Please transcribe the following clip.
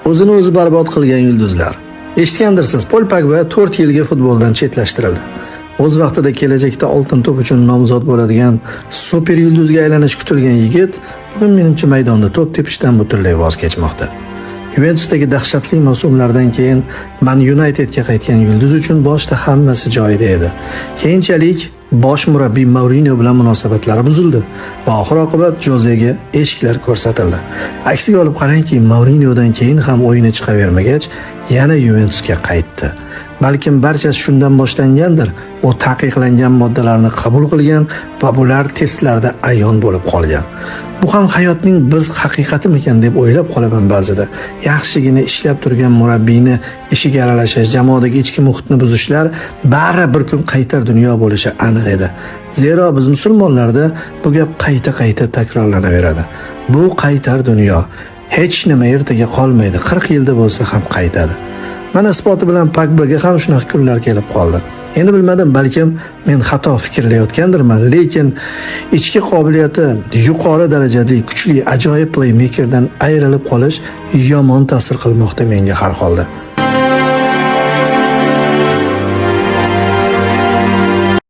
O'zini o'zi barbod qilgan yulduzlar. Eshitgandirsiz, Pol Pogba 4 yilga futboldan chetlashtirildi. O'z vaqtida kelajakda oltin to'p uchun nomzod bo'ladigan super yulduzga aylanishi kutilgan yigit bugun, menimcha, maydonda to'p tepishdan butunlay voz kechmoqda. Yuventusdagi dahshatli mavsumlardan keyin Man Unitedga qaytgan yulduz uchun boshda hammasi joyida edi. Keyinchalik bosh murabbiy Mourinyo bilan munosabatlari buzildi va oxir oqibat Jozega eshiklar ko'rsatildi. Aksiga olib qarangki, Mourinyodan keyin ham o'yini chiqavermagach, yana Yuventusga qaytdi. Balkim barchasi shundan boshlangandir. U taqiqlangan moddalarni qabul qilgan va bular testlarda ayon bo'lib qolgan. Bu ham hayotning bir haqiqatimikan deb o'ylab qolaman ba'zida. Yaxshigina ishlab turgan murabbiyni ishiga aralashish, jamoadagi ichki muhitni buzishlar bari bir kun qaytar dunyo bo'lishi aniq edi. Zero biz musulmonlarda bu gap qayta-qayta takrorlanaveradi. Bu qaytar dunyo. Hech nima ertaga qolmaydi. 40 yilda bo'lsa ham qaytadi. Mana isboti bilan Pogbaga ham shunaqa kunlar kelib qoldi. Endi bilmadim, balkim men xato fikrlayotgandirman, lekin ichki qobiliyati yuqori darajadagi kuchli, ajoyib playmakerdan ayrilib qolish yomon ta'sir qilmoqda menga har holda.